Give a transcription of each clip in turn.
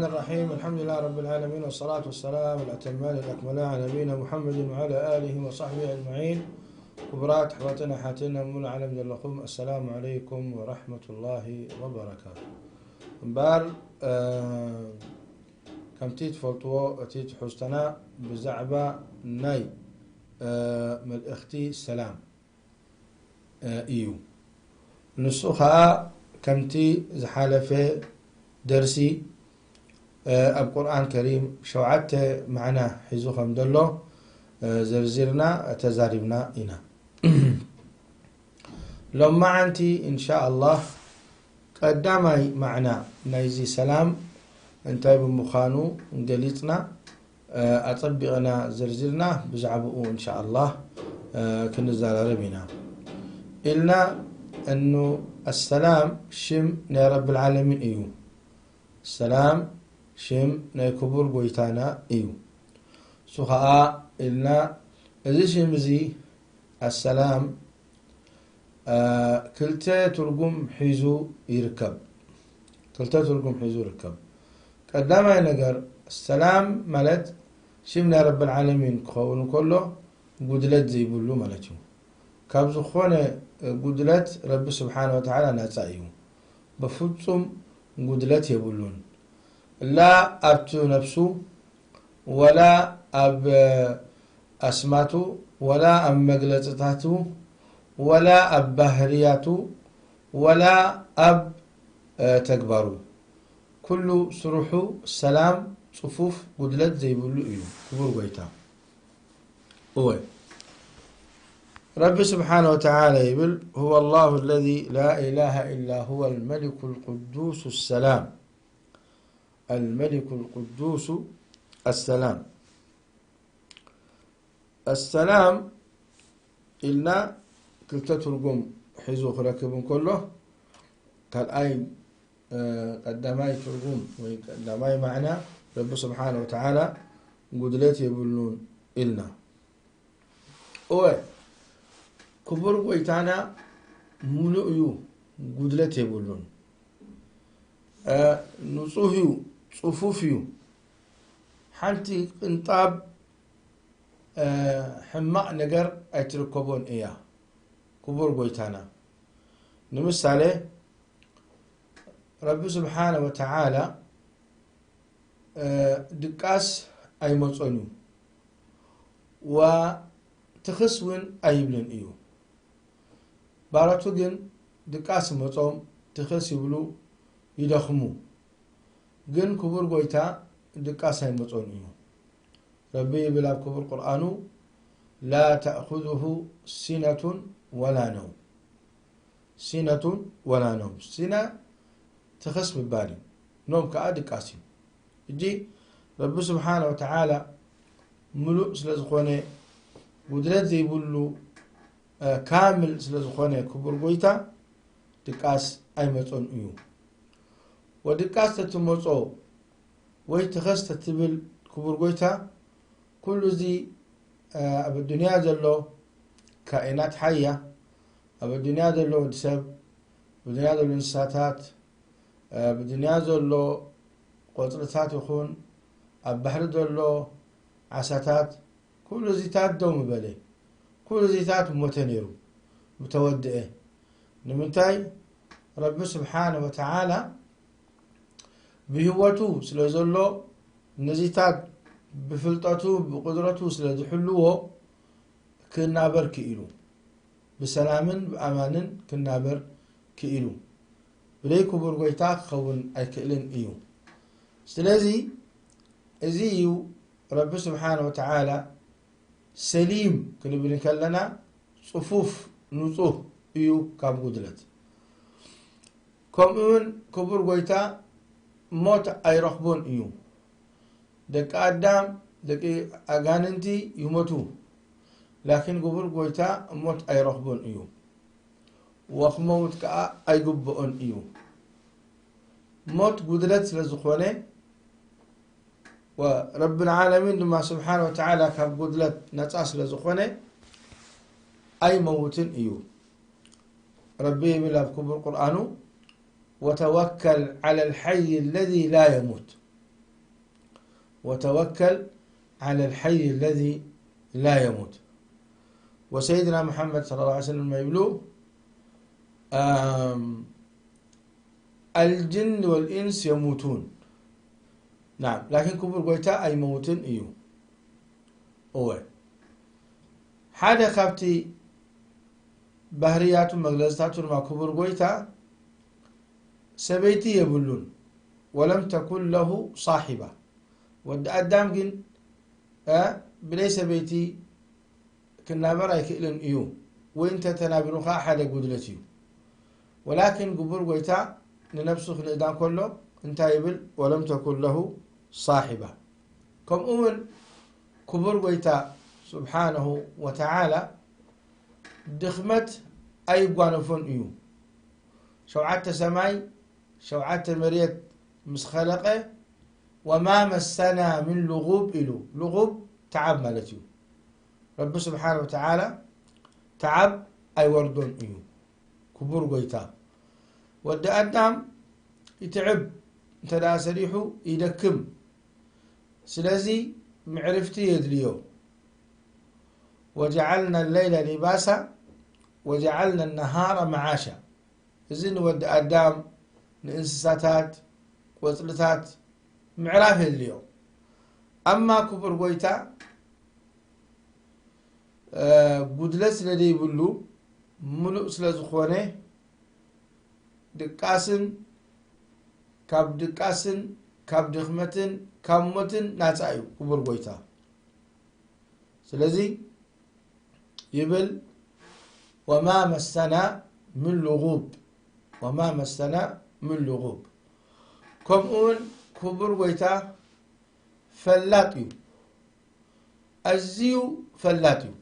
الرحيم. الحمد لله رب العالمين، والصلاة والسلام الأتمان الأكملان على نبينا محمد وعلى آله وصحبه أجمعين. ክቡራት ኣሕዋትን ኣሓትን ኣብ ሙሉእ ዓለም ዘለኹም፣ ኣሰላሙ ዓለይኩም ወራሕመቱላሂ ወበረካቱ። እምበኣር፣ እ፣ ከምቲ ትፈልጥዎ፣ እቲ ትሕዝቶና ብዛዕባ ናይ፣ እ፣ መልእኽቲ ሰላም፣ እ፣ እዩ። ንሱ ኸኣ ከምቲ ዝሓለፈ ደርሲ፣ እ፣ ኣብ ቁርኣን ከሪም ሸውዓተ ማዕና ሒዙ ከም ዘሎ፣ እ፣ ዘርዚርና ተዛሪብና ኢና። ሎማዓንቲ ኢንሻ ኣላህ ቀዳማይ ማዕና ናይዚ ሰላም እንታይ ብምዃኑ ገሊጽና፣ እ፣ ኣጸቢቕና ዘርዚርና ብዛዕባኡ ኢንሻ ኣላህ፣ እ፣ ክንዘራረብ ኢና። ኢልና እኑ ኣሰላም ሽም ናይ ረብል ዓለሚን እዩ። ሰላም ሽም ናይ ክቡር ጎይታና እዩ። እሱ ኸኣ ኢልና እዚ ሽም እዚ ኣሰላም፣ እ፣ ክልተ ትርጉም ሒዙ ይርከብ። ክልተ ትርጉም ሒዙ ይርከብ። ቀዳማይ ነገር፣ ሰላም ማለት ሽም ናይ ረብል ዓለሚን ክኸውን ከሎ፣ ጉድለት ዘይብሉ ማለት እዩ። ካብ ዝኾነ ጉድለት ረቢ ስብሓነ ወተዓላ ናጻ እዩ። በፍጹም ጉድለት የብሉን። ላ ኣብቲ ነፍሱ፣ ወላ ኣብ ኣስማቱ፣ ወላ ኣብ መግለጽታቱ፣ ወላ ኣብ ባህርያቱ፣ ወላ ኣብ፣ እ፣ ተግባሩ። ኩሉ ስርሑ ሰላም፣ ጽፉፍ፣ ጉድለት ዘይብሉ እዩ ክቡር ጎይታ። እወ። ረቢ ስብሓነ ወተዓላ ይብል፣ هو الله الذي لا إله إلا هو الملك القدوس السلام. الملك القدوس السلام. السلام ኢልና ክልተ ትርጉም ሒዙ ክረክብ እንከሎ፣ ካልኣይ፣ እ፣ ቀዳማይ ትርጉም ወይ ቀዳማይ ማዕና፣ ረቢ ስብሓነ ወተዓላ ጉድለት የብሉን ኢልና። እወ፣ ክቡር ጎይታና ሙሉእ እዩ፣ ጉድለት የብሉን። እ፣ ንጹህ እዩ፣ ጽፉፍ እዩ። ሓንቲ ቅንጣብ፣ እ፣ ሕማቕ ነገር ኣይትርከቦን እያ። ክቡር ጎይታና፣ ንምሳሌ፣ ረቢ ስብሓነ ወተዓላ፣ እ፣ ድቃስ ኣይመጾን እዩ። ዋ ትኽስ እውን ኣይብልን እዩ። ባሮቱ ግን ድቃስ ይመጾም፣ ትኽስ ይብሉ፣ ይደኽሙ። ግን ክቡር ጎይታ ድቃስ ኣይመጾን እዩ። ረቢ ይብል ኣብ ክቡር ቁርኣኑ፣ لا تأخذه سنة ولا نوم። ሲነቱን ወላ ነውም። ሲና ትኽስ ምባል እዩ፣ ኖም ከኣ ድቃስ እዩ። እጂ ረቢ ስብሓነ ወተዓላ ምሉእ ስለ ዝኾነ፣ ጉድለት ዘይብሉ፣ እ፣ ካምል ስለ ዝኾነ ክቡር ጎይታ ድቃስ ኣይመጾን እዩ። ወድቃስ ተትመጾ ወይ ትኸስ ተትብል ክቡር ጎይታ፣ ኩሉ እዚ፣ እ፣ ኣብ ኣዱንያ ዘሎ ካኢናት ሓያ፣ ኣብ ኣዱንያ ዘሎ ወዲ ሰብ፣ ኣብ ኣዱንያ ዘሎ እንስሳታት፣ እ፣ ኣብ ኣዱንያ ዘሎ ቆጽልታት ይኹን፣ ኣብ ባሕሪ ዘሎ ዓሳታት፣ ኩሉ እዚታት ደው ምበለ፣ ኩሉ እዚታት ሞተ ነይሩ፣ ምተወድአ። ንምንታይ? ረቢ ስብሓነ ወተዓላ ብህይወቱ ስለ ዘሎ፣ ነዚታት ብፍልጠቱ፣ ብቁድረቱ ስለ ዝሕልዎ፣ ክናበር ክኢሉ። ብሰላምን ብኣማንን ክናበር ክኢሉ። ብለይ ክቡር ጎይታ ክኸውን ኣይክእልን እዩ። ስለዚ፣ እዚ እዩ ረቢ ስብሓነ ወተዓላ ሰሊም ክንብል እንከለና፣ ጽፉፍ፣ ንጹህ እዩ ካብ ጉድለት። ከምኡ እውን ክቡር ጎይታ ሞት ኣይረኽቦን እዩ። ደቂ ኣዳም፣ ደቂ ኣጋንንቲ ይሞቱ፣ ላኪን ክቡር ጎይታ ሞት ኣይረኽቦን እዩ። ወክመውት ከኣ ኣይግብኦን እዩ። ሞት ጉድለት ስለ ዝኾነ፣ ወረብል ዓለሚን ድማ ስብሓነ ወተዓላ ካብ ጉድለት ነጻ ስለ ዝኾነ፣ ኣይመውትን እዩ። ረቢ ይብል ኣብ ክቡር ቁርኣኑ፣ وتوكل على الحي الذي لا يموت። وتوكل على الحي الذي لا يموت. وسيدنا محمد صلى الله عليه وسلم ما يبلو، آم، الجن والإنس يموتون. نعم، لكن ክቡር ጎይታ ኣይመውትን እዩ። እወ። ሓደ ካብቲ ባህርያቱ መግለጽታቱ ድማ ክቡር ጎይታ ሰበይቲ የብሉን። ولم تكن له صاحبة። ወዲ ኣዳም ግን፣ እ፣ ብለይ ሰበይቲ ክናበር ኣይክእልን እዩ። ወይ እንተ ተናቢሩ ኸዓ ሓደ ጉድለት እዩ። ወላኪን ክቡር ጎይታ ንነብሱ ክንእዳ እንከሎ እንታይ ይብል? ولم تكن له صاحبة። ከምኡ እውን ክቡር ጎይታ ስብሓነሁ ወተዓላ ድኽመት ኣይጓነፎን እዩ። ሸውዓተ ሰማይ ሸውዓተ መሬት ምስ ኸለቐ፣ وما مسنا من لغوب ኢሉ። ልጉብ ተዓብ ማለት እዩ። ረቢ ስብሓነ ወተዓላ ተዓብ ኣይወርዶን እዩ። ክቡር ጎይታ። ወዲ ኣዳም ይትዕብ፣ እንተ ደኣ ሰሪሑ ይደክም። ስለዚ ምዕርፍቲ የድልዮ። وجعلنا الليل لباسا وجعلنا النهار معاشا። እዚ ንወዲ ኣዳም፣ ንእንስሳታት፣ ቆጽልታት ምዕራፍ የድልዮ። ኣማ ክቡር ጎይታ፣ እ፣ ጉድለት ስለ ዘይብሉ፣ ምሉእ ስለ ዝኾነ፣ ድቃስን፣ ካብ ድቃስን፣ ካብ ድኽመትን፣ ካብ ሞትን ናጻ እዩ ክቡር ጎይታ። ስለዚ ይብል፣ وما مسنا من لغوب، وما مسنا من لغوب። ከምኡ እውን ክቡር ጎይታ ፈላጥ እዩ፣ ኣዝዩ ፈላጥ እዩ።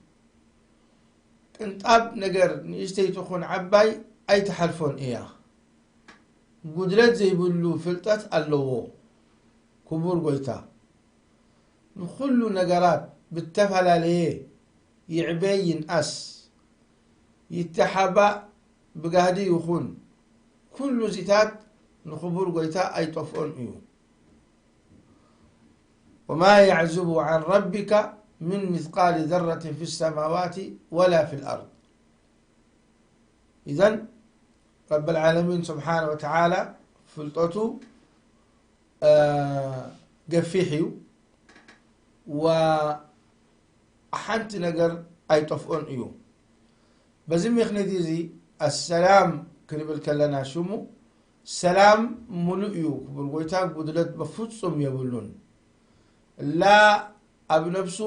ቅንጣብ ነገር ንእሽተይ ትኹን ዓባይ ኣይትሓልፎን እያ። ጉድለት ዘይብሉ ፍልጠት ኣለዎ ክቡር ጎይታ። ንኹሉ ነገራት ብተፈላለየ ይዕበ ይንኣስ፣ ይተሓባእ ብጋህዲ ይኹን፣ ኩሉ እዚታት ንኽቡር ጎይታ ኣይጠፍኦን እዩ። وما يعزب عن ربك من مثقال ذرة في السماوات ولا في الأرض። إذن رب العالمين سبحانه وتعالى ፍልጠቱ፣ እ፣ ገፊሕ እዩ። ወ-፣ ሓንቲ ነገር ኣይጠፍኦን እዩ። በዚ ምኽንያት እዚ ኣሰላም ክንብል ከለና ሽሙ ሰላም ሙሉእ እዩ። ክቡር ጎይታ ጉድለት በፍጹም የብሉን። ላ ኣብ ነብሱ፣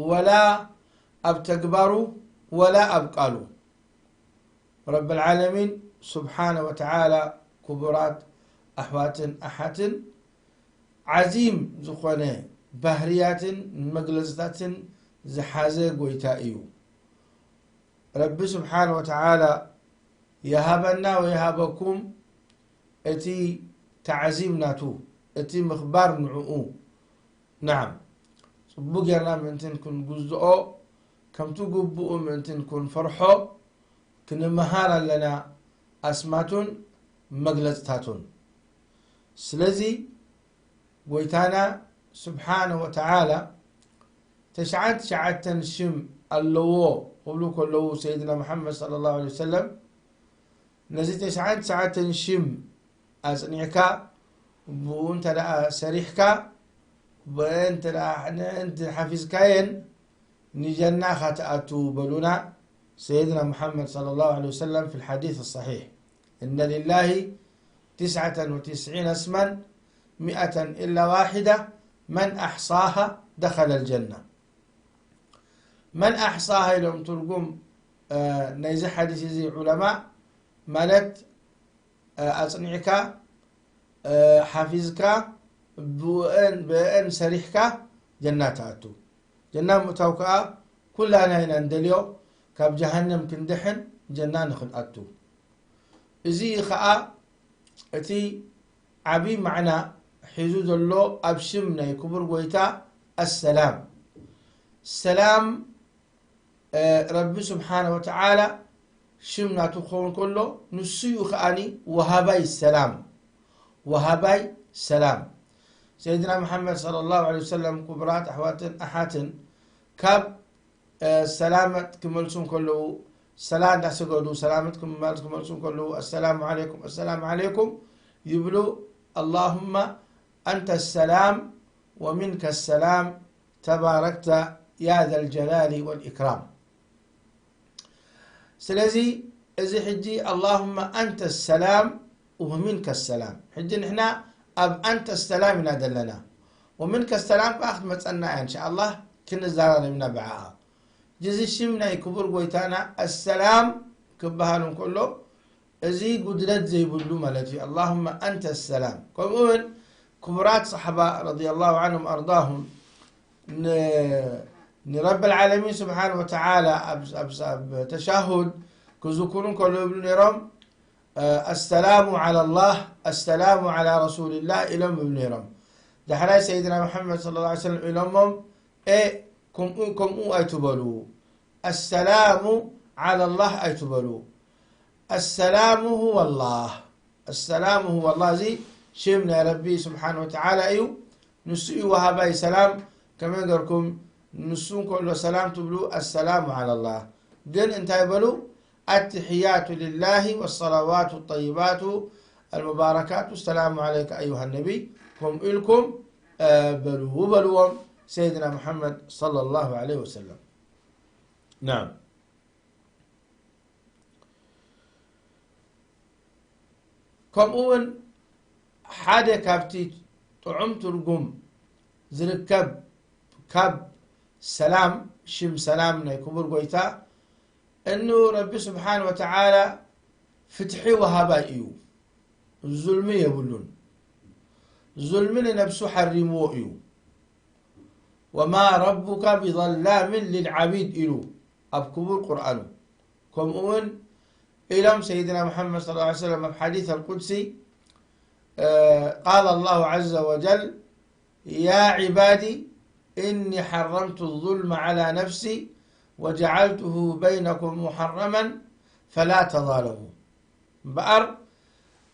ወላ ኣብ ተግባሩ፣ ወላ ኣብ ቃሉ። ረብል ዓለሚን ስብሓነ ወተዓላ ክቡራት ኣሕዋትን ኣሓትን፣ ዓዚም ዝኾነ ባህርያትን መግለጽታትን ዝሓዘ ጎይታ እዩ። ረቢ ስብሓነ ወተዓላ ይሃበና ወይሃበኩም እቲ ተዓዚም ናቱ፣ እቲ ምኽባር ንዕኡ። ነዓም፣ ጽቡቕ ጌርና ምእንቲ ክንግዝኦ፣ ከምቲ ግቡኡ ምእንቲ ክንፈርሖ ክንመሃር ኣለና፣ ኣስማቱን መግለጽታቱን። ስለዚ፣ ጎይታና ስብሓነ ወተዓላ ተሽዓን ትሽዓተን ሽም ኣለዎ ክብሉ ከለዉ ሰይድና ሙሓመድ ሰለላሁ ዐለይሂ ወሰለም፣ ነዚ ተሽዓን ትሽዓተን ሽም ኣጽኒዕካ፣ ብኡ እንተ ደኣ ሰሪሕካ፣ ብአን እንተ ደኣ፣ ንእን ሓፊዝካየን፣ ንጀና ኢኻ ትኣቱ በሉና ሰይድና ሙሓመድ ሰለላሁ ዐለይሂ ወሰለም ፊል ሓዲስ ሰሒሕ። እነ ሊላሂ ትስዓተን ወትስዒነ እስመን ሚኣተን ኢላ ዋሒዳ መን ኣሕሳሃ ደኸለል ጀና። መን ኣሕሳሃ ኢሎም ትርጉም፣ እ፣ ናይዚ ሓዲስ እዚ ዑለማ ማለት፣ እ፣ ኣጽኒዕካ፣ እ፣ ሓፊዝካ፣ ብእአን፣ ብእአን ሰሪሕካ ጀና ትኣቱ። ጀና ምእታው ከኣ ኩላና ኢና እንደልዮ፣ ካብ ጀሃነም ክንድሕን ጀና ንኽንኣቱ። እዚ ከኣ እቲ ዓቢ ማዕና ሒዙ ዘሎ ኣብ ሽም ናይ ክቡር ጎይታ ኣሰላም። ሰላም፣ እ፣ ረቢ ስብሓነ ወተዓላ ሽም ናቱ ክኸውን ከሎ፣ ንሱ እዩ ከኣኒ ወሃባይ ሰላም። ወሃባይ ሰላም። ሰይድና መሓመድ ሰለላሁ ዐለይሂ ወሰለም ክቡራት ኣሕዋትን ኣሓትን ካብ ሰላመት ክመልሱ ከለዉ ሰላ እንዳሰገዱ ሰላመት ክመልሱ ከለዉ ኣሰላሙ ዓለይኩም ኣሰላሙ ዓለይኩም ይብሉ። اللهم أنت السلام ومنك السلام تباركت يا ذا الجلال والإكرام. ስለዚ እዚ ሕጂ اللهم أنت السلام ومنك السلام ሕጂ ንሕና ኣብ أنت السلام ኢና ዘለና ومنك السلام ከዓ ክትመፀና እያ እንሻ ኣላህ ክንዘራረብ ኢና ብዓኣ። ሕጂ እዚ ሽም ናይ ክቡር ጎይታና ኣሰላም ክበሃል እንከሎ እዚ ጉድለት ዘይብሉ ማለት እዩ። اللهم أنت السلام ከምኡ እውን ክቡራት صحابة رضي الله عنهم وأرضاهم ንረብ العالمين سبحانه وتعالى ኣብ ተሻሁድ ክዝክሩ እንከሎ ይብሉ ነይሮም السلام على الله السلام على رسول الله ኢሎም ይብሉ ነይሮም። ዳሕራይ ሰይድና መሓመድ صلى الله عليه وسلم ኢሎሞም ኤ ከምኡ ከምኡ ኣይትበሉ السلام على الله ኣይትበሉ السلام هو الله السلام هو الله እዚ ሽም ናይ ረቢ ስብሓን ወተዓላ እዩ። ንሱ እዩ ወሃባይ ሰላም። ከመይ ገርኩም ንሱ እንከሎ ሰላም ትብሉ السلام على الله ግን እንታይ በሉ التحيات لله والصلوات الطيبات المباركات السلام عليك أيها النبي ከምኡ ኢልኩም በሉ በልዎም ሰይድና ሙሓመድ صلى الله عليه وسلم نعم ከምኡ እውን ሓደ ካብቲ ጥዑም ትርጉም ዝርከብ ካብ ሰላም ሽም ሰላም ናይ ክቡር ጎይታ እኑ ረቢ ስብሓን ወተዓላ ፍትሒ ወሃባይ እዩ። ዙልሚ የብሉን። ዙልሚ ንነብሱ ሓሪምዎ እዩ። ወማ ረቡካ ብዘላምን ልልዓቢድ ኢሉ ኣብ ክቡር ቁርኣኑ። ከምኡ እውን ኢሎም ሰይድና ሙሓመድ صلى الله عليه وسلم ኣብ ሓዲስ ኣልቁድሲ ቃል ኣላሁ عز وجل يا عبادي إني حرمت الظلم على نفسي وجعلته بينكم محرما فلا تظالموا እምበኣር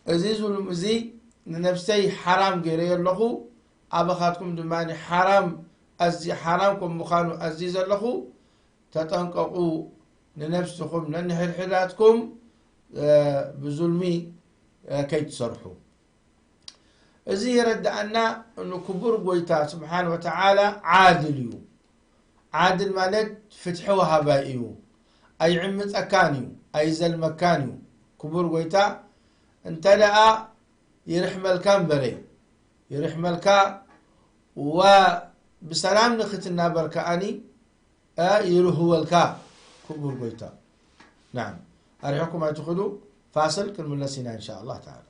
እዚ ዙልም እዚ ንነፍሰይ ሓራም ገይረዮ ኣለኹ ኣባኻትኩም ድማ ሓራም ኣዚ ሓራም ከም ምዃኑ ኣዚዘ ኣለኹ ተጠንቀቑ ንነፍስኹም ነንሕድሕዳትኩም ብዙልሚ ከይትሰርሑ እዚ የረድኣና ንክቡር ጎይታ ስብሓን ወተዓላ ዓድል እዩ። ዓድል ማለት ፍትሒ ወሃባይ እዩ። ኣይዕምፀካን እዩ ኣይዘልመካን እዩ። ክቡር ጎይታ እንተ ደኣ ይርሕመልካ እምበረ ይርሕመልካ ወ ብሰላም ንክትናበር ከኣኒ ይርህወልካ ክቡር ጎይታ። ናም ኣርሕኩም ኣይትኽዱ ፋስል ክንምለስ ኢና እንሻ ኣላህ ተዓላ።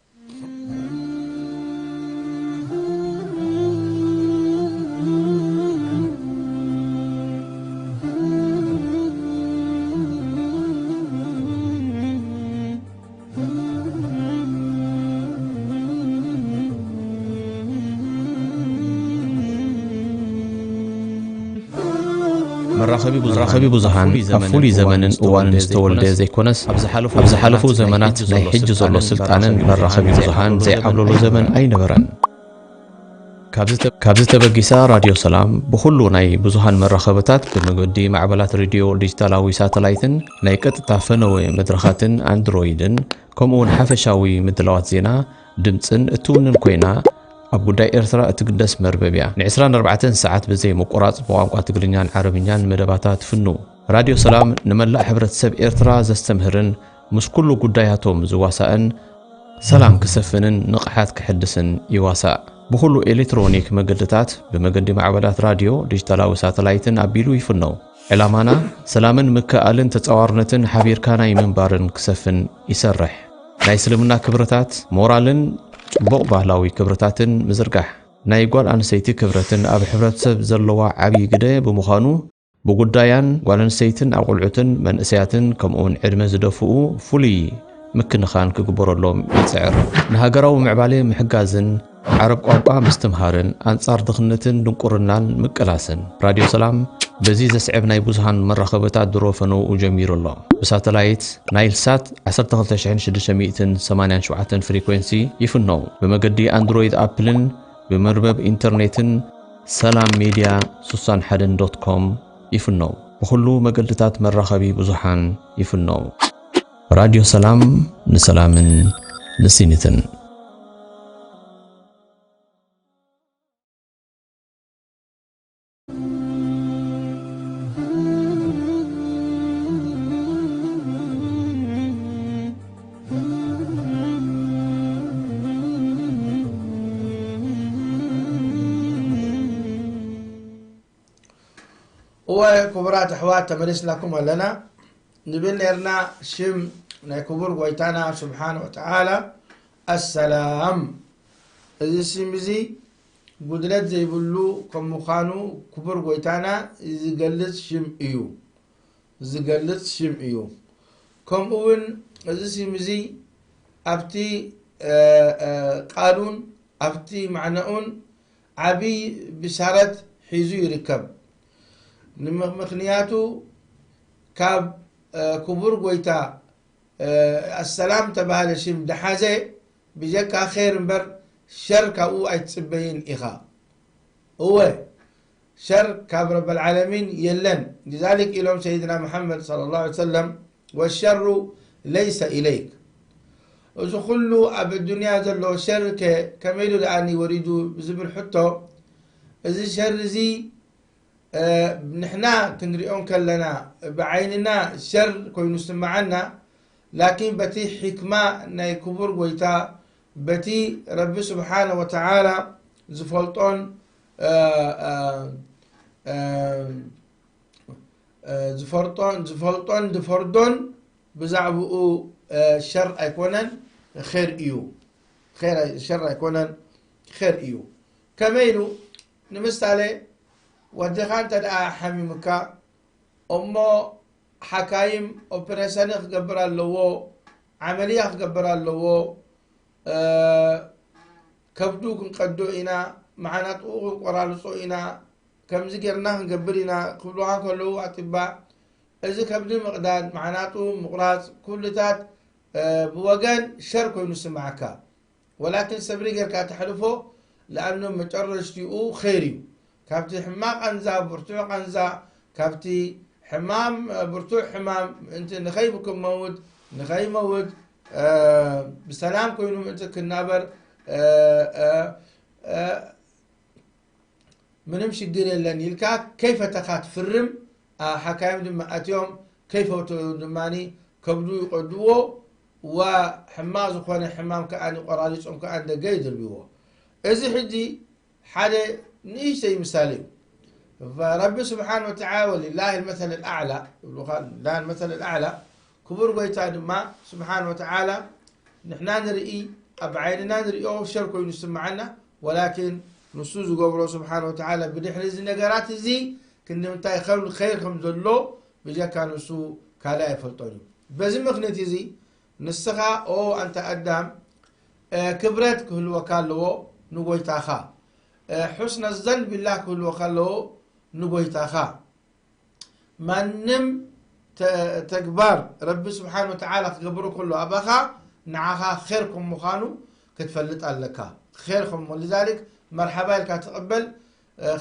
መራኸቢ ብዙሃን ኣብ ፍሉይ ዘመንን እዋንን ዝተወልደ ዘይኮነስ ኣብ ዝሓለፉ ዘመናት ናይ ሕጂ ዘሎ ስልጣነን መራኸቢ ብዙሃን ዘይዓብለሎ ዘመን ኣይነበረን። ካብዚ ተበጊሳ ራድዮ ሰላም ብኹሉ ናይ ብዙሃን መራኸብታት ብመገዲ ማዕበላት ሬድዮ ዲጂታላዊ ሳተላይትን ናይ ቀጥታ ፈነወ መድረኻትን ኣንድሮይድን ከምኡውን ሓፈሻዊ ምድላዋት ዜና ድምጽን እትውንን ኮይና ኣብ ጉዳይ ኤርትራ እትግደስ መርበብ እያ። ን24 ሰዓት ብዘይ ምቁራጽ ብቋንቋ ትግርኛን ዓረብኛን መደባታ ትፍኑ። ራድዮ ሰላም ንመላእ ሕብረተሰብ ኤርትራ ዘስተምህርን ምስ ኩሉ ጉዳያቶም ዝዋሳእን ሰላም ክሰፍንን ንቕሓት ክሕድስን ይዋሳእ። ብኹሉ ኤሌክትሮኒክ መገድታት ብመገዲ ማዕበላት ራድዮ፣ ዲጂታላዊ ሳተላይትን ኣቢሉ ይፍነው። ዕላማና ሰላምን ምክእኣልን ተጻዋርነትን ሓቢርካ ናይ ምንባርን ክሰፍን ይሰርሕ። ናይ እስልምና ክብርታት፣ ሞራልን ጽቡቕ ባህላዊ ክብርታትን ምዝርጋሕ። ናይ ጓል ኣንሰይቲ ክብረትን ኣብ ሕብረተሰብ ዘለዋ ዓብዪ ግደ ብምዃኑ ብጉዳያን ጓል ኣንሰይትን ኣቑልዑትን መንእሰያትን ከምኡውን ዕድመ ዝደፍኡ ፍሉይ ምክንኻን ክግበረሎም ይጽዕር። ንሃገራዊ ምዕባሌ ምሕጋዝን ዓረብ ቋንቋ ምስትምሃርን ኣንጻር ድኽነትን ድንቁርናን ምቅላስን። ራድዮ ሰላም በዚ ዘስዕብ ናይ ብዙሃን መራኸብታት ድሮ ፈነውኡ ጀሚሩ ኣሎ። ብሳተላይት ናይል ሳት 12687 ፍሪኩዌንሲ ይፍነው። ብመገዲ ኣንድሮይድ ኣፕልን ብመርበብ ኢንተርኔትን ሰላም ሜድያ ስሳን ሓደን ዶት ኮም ይፍነው። ብኹሉ መገድታት መራኸቢ ብዙሓን ይፍነው። ራድዮ ሰላም፣ ንሰላምን ንሲኒትን። እወ ክቡራት ኣሕዋት፣ ተመሊስናኩም ኣለና። ንብል ነርና ሽም ናይ ክቡር ጎይታና ስብሓን ወተዓላ ኣሰላም። እዚ ሽም እዚ ጉድለት ዘይብሉ ከም ምዃኑ ክቡር ጎይታና ዝገልጽ ሽም እዩ። ዝገልጽ ሽም እዩ። ከምኡ እውን እዚ ሽም እዚ ኣብቲ ቃሉን ኣብቲ ማዕናኡን ዓብይ ብሻረት ሒዙ ይርከብ። ምኽንያቱ ካብ ክቡር ጎይታ ኣሰላም ተባሃለ ሽም ደሓዘ ብጀካ ኸይር እምበር ሸር ካብኡ ኣይትፅበይን ኢኻ። እወ ሸር ካብ ረበል ዓለሚን የለን። لذلك ኢሎም ሰይድና መሓመድ صلى الله عليه وسلم والشر ليس إليك። እዚ ኩሉ ኣብ ኣዱንያ ዘሎ ሸር ከ ከመይ ኢሉ ደኣኒ ወሪዱ ዝብል ሕቶ፣ እዚ ሸር እዚ ንሕና ክንሪኦ ከለና ብዓይንና ሸር ኮይኑ ዝስምዓና፣ ላኪን በቲ ሕክማ ናይ ክቡር ጎይታ በቲ ረቢ ስብሓነ ወተዓላ ዝፈልጦን ዝፈልጦን ዝፈልጦን ዝፈርዶን ብዛዕባኡ ሸር ኣይኮነን ኸር እዩ። ሸር ኣይኮነን ኸር እዩ። ከመይ ኢሉ? ንምሳሌ ወድኻ እንተ ደኣ ሓሚሙካ እሞ ሓካይም ኦፕሬሰን ክገብር ኣለዎ፣ ዓመልያ ክገብር ኣለዎ፣ ከብዱ ክንቀዶ ኢና፣ መዓናጥኡ ክንቆራርጾ ኢና፣ ከምዚ ጌርና ክንገብር ኢና ክብሉኻ ከለዉ ኣጥባእ፣ እዚ ከብዲ ምቕዳድ፣ መዓናጡ ምቑራጽ፣ ኩልታት ብወገን ሸር ኮይኑ ዝስምዓካ። ወላኪን ሰብሪ ጌርካ ተሕልፎ፣ ለኣኑ መጨረሽቲኡ ኸይር እዩ። ካብቲ ሕማቕ ቃንዛ ብርቱዕ ቃንዛ፣ ካብቲ ሕማም ብርቱዕ ሕማም ምእንቲ ንኸይክመውት ንኸይመውት ብሰላም ኮይኑ ምእንቲ ክናበር ምንም ሽግር የለን ኢልካ ከይፈተኻ ትፍርም። ሓካይም ድማ ኣትዮም ከይፈተው ድማ ከብዱ ይቀድዎ፣ ወሕማቕ ዝኾነ ሕማም ከኣ ቆራሪጾም ከኣ ንደገ ይድርብዎ። እዚ ሕጂ ሓደ ንእሽተይ ምሳሌ እዩ። ረቢ ስብሓን ወተዓላ ወሊላህ ልመሰል ልኣዕላ ይብሉኻ፣ ላ ልመሰል ልኣዕላ። ክቡር ጎይታ ድማ ስብሓን ወተዓላ ንሕና ንርኢ፣ ኣብ ዓይንና ንሪኦ ሸር ኮይኑ ዝስምዓና፣ ወላኪን ንሱ ዝገብሮ ስብሓን ወተዓላ ብድሕሪ እዚ ነገራት እዚ ክንዲ ምንታይ ከም ኸይር ከም ዘሎ ብጀካ ንሱ ካልእ ኣይፈልጦን እዩ። በዚ ምኽንያት እዚ ንስኻ ኦ ኣንታ ኣዳም ክብረት ክህልወካ ኣለዎ ንጎይታኻ። ሑስነ ዘን ቢላህ ክህልወካ ኣለዎ ንጎይታኻ። ማንም ተግባር ረቢ ስብሓን ወተዓላ ክገብሮ ከሎ ኣባኻ ንዓኻ ኸር ከም ምዃኑ ክትፈልጥ ኣለካ። ኸር ከም ልዛሊክ መርሓባ ኢልካ ትቕበል።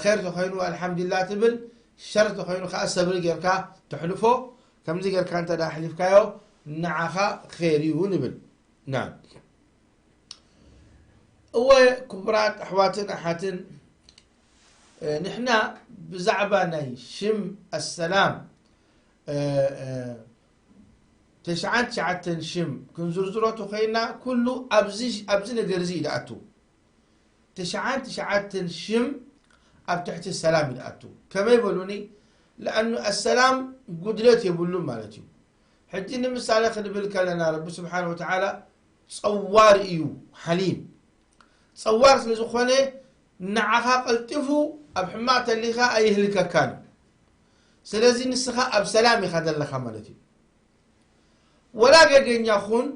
ኸር ተኾይኑ ኣልሓምዱሊላህ ትብል፣ ሸር ተኾይኑ ከዓ ሰብሪ ጌርካ ተሕልፎ። ከምዚ ጌርካ እንተ ደኣ ኣሕሊፍካዮ ንዓኻ ኸር እዩ ንብል። ናም። እወ ክቡራት ኣሕዋትን ኣሓትን፣ ንሕና ብዛዕባ ናይ ሽም ኣሰላም ተሽዓን ትሽዓተን ሽም ክንዝርዝሮ ተኾይና ኩሉ ኣብዚ ነገር እዚ እዩ ዝኣቱ። ትሽዓን ትሽዓተን ሽም ኣብ ትሕቲ ሰላም እዩ ዝኣቱ። ከመይ በሉኒ? ለኣኑ ኣሰላም ጉድለት የብሉን ማለት እዩ። ሕጂ ንምሳሌ ክንብል ከለና ረቢ ስብሓን ወተዓላ ጸዋር እዩ፣ ሓሊም። ጸዋር ስለ ዝኾነ ንዓኻ ቀልጢፉ ኣብ ሕማቕ ተሊኻ ኣይህልከካን እዩ። ስለዚ ንስኻ ኣብ ሰላም ኢኻ ዘለኻ ማለት እዩ። ወላ ገገኛ ኹን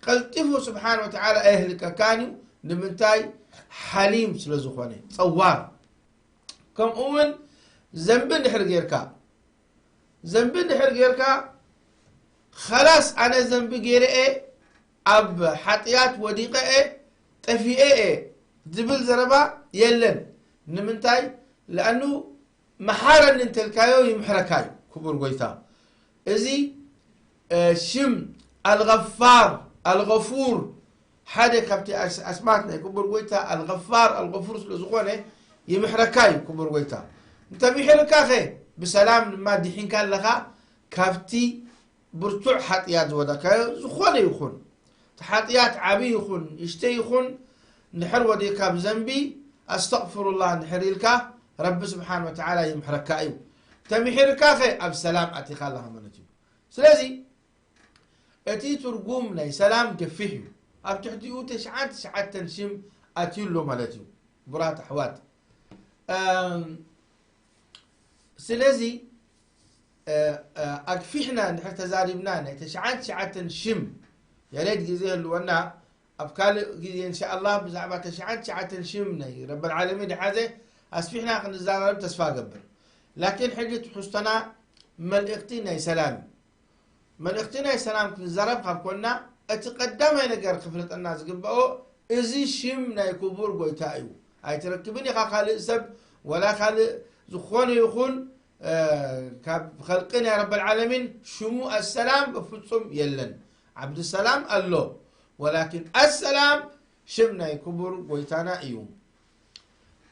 ቀልጢፉ ስብሓን ወተዓላ ኣየህልከካን እዩ። ንምንታይ? ሓሊም ስለ ዝኾነ፣ ጸዋር። ከምኡ እውን ዘንቢ እንድሕር ጌርካ፣ ዘንቢ እንድሕር ጌርካ፣ ኸላስ ኣነ ዘንቢ ጌረ እየ፣ ኣብ ሓጥያት ወዲቐ እየ፣ ጠፊኤ እየ ዝብል ዘረባ የለን። ንምንታይ? ለኣኑ መሓረኒ እንተልካዮ ይምሕረካ እዩ ክቡር ጎይታ። እዚ ሽም ኣልغፋር ኣልغፉር ሓደ ካብቲ ኣስማት ናይ ክቡር ጎይታ ኣልغፋር ኣልغፉር ስለ ዝኾነ ይምሕረካ እዩ ክቡር ጎይታ። እንተ ምሕርካ ኸ ብሰላም ድማ ድሒንካ ኣለኻ ካብቲ ብርቱዕ ሓጥያት ዝወደካዮ ዝኾነ ይኹን እቲ ሓጥያት ዓብዪ ይኹን ይሽተ ይኹን ንድሕር ወዲእካ ብዘንቢ ኣስተቕፍሩላህ እንድሕር ኢልካ ረቢ ስብሓን ወተዓላ ይምሕረካ እዩ። ተምሒርካ ኸ ኣብ ሰላም ኣቲኻ ኣለኻ ማለት እዩ። ስለዚ እቲ ትርጉም ናይ ሰላም ገፊሕ እዩ። ኣብ ትሕቲኡ ተሽዓን ትሽዓተን ሽም ኣትዩ ኣሎ ማለት እዩ። ክቡራት ኣሕዋት ስለዚ ኣግፊሕና እንድሕር ተዛሪብና ናይ ተሽዓን ትሽዓተን ሽም የሬድ ግዜ ህልወና ኣብ ካልእ ግዜ እንሻኣላህ ብዛዕባ ተሽዓን ትሽዓተን ሽም ናይ ረበል ዓለሚን ዝሓዘ ኣስፊሕና ክንዛረብ ተስፋ እገብር። ላኪን ሕጂ ትሕዝቶና መልእኽቲ ናይ ሰላም እዩ። መልእኽቲ ናይ ሰላም ክንዛረብ ካብ ኮንና እቲ ቀዳማይ ነገር ክፍለጠና ዝግበኦ እዚ ሽም ናይ ክቡር ጎይታ እዩ። ኣይትረክብን ኢኻ ካልእ ሰብ ወላ ካልእ ዝኾነ ይኹን ካብ ኸልቂ ናይ ረበል ዓለሚን ሽሙ ኣሰላም በፍጹም የለን። ዓብድሰላም ኣሎ ወላኪን ኣሰላም ሽም ናይ ክቡር ጎይታና እዩ።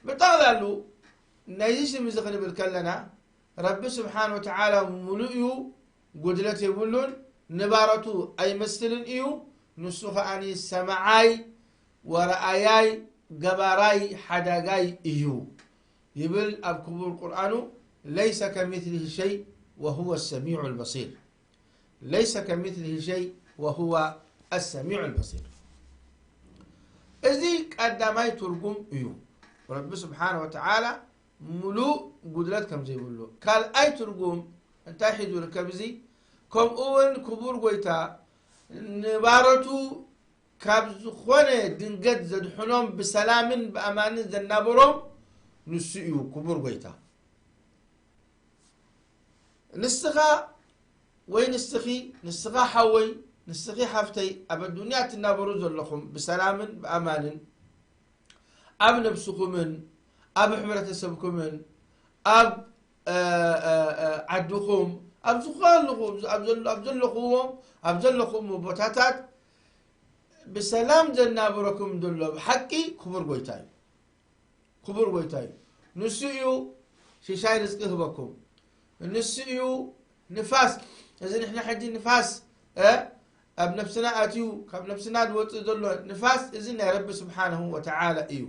ብጠቕላሉ ናይዚ ሽም እዚ ክንብል ከለና ረቢ ስብሓን ወተዓላ ሙሉእ እዩ፣ ጉድለት የብሉን፣ ንባረቱ ኣይመስልን እዩ። ንሱ ኸኣኒ ሰማዓይ ወረኣያይ ገባራይ ሓዳጋይ እዩ ይብል ኣብ ክቡር ቁርኣኑ። ለይሰ ከሚስሊሂ ሸይ ወሁወ ሰሚዑ ልበሲር። ለይሰ ከሚስሊሂ ሸይ ወሁወ ኣሰሚዑ ልበሲር። እዚ ቀዳማይ ትርጉም እዩ። ረቢ ስብሓን ወተዓላ ሙሉእ ጉድለት ከም ዘይብሉ። ካልኣይ ትርጉም እንታይ ሒዙ ርከብ እዚ? ከምኡ እውን ክቡር ጎይታ ንባረቱ ካብ ዝኾነ ድንገት ዘድሕኖም ብሰላምን ብኣማንን ዘናበሮም ንሱ እዩ ክቡር ጎይታ። ንስኻ ወይ ንስኺ፣ ንስኻ ሓወይ፣ ንስኺ ሓፍተይ ኣብ ኣዱንያ ትናበሩ ዘለኹም ብሰላምን ብኣማንን ኣብ ነብስኹምን ኣብ ሕብረተሰብኩምን ኣብ ዓድኹም ኣብ ዝኾንኹ ኣብ ዘለኹዎም ኣብ ዘለኹም ቦታታት ብሰላም ዘናብረኩም ዘሎ ብሓቂ ክቡር ጎይታ እዩ። ክቡር ጎይታ እዩ። ንሱ እዩ ሽሻይ ርዝቂ ህበኩም። ንሱ እዩ ንፋስ። እዚ ንሕና ሕጂ ንፋስ ኣብ ነብስና ኣትዩ ካብ ነብስና ዝወፅእ ዘሎ ንፋስ እዚ ናይ ረቢ ስብሓንሁ ወተዓላ እዩ።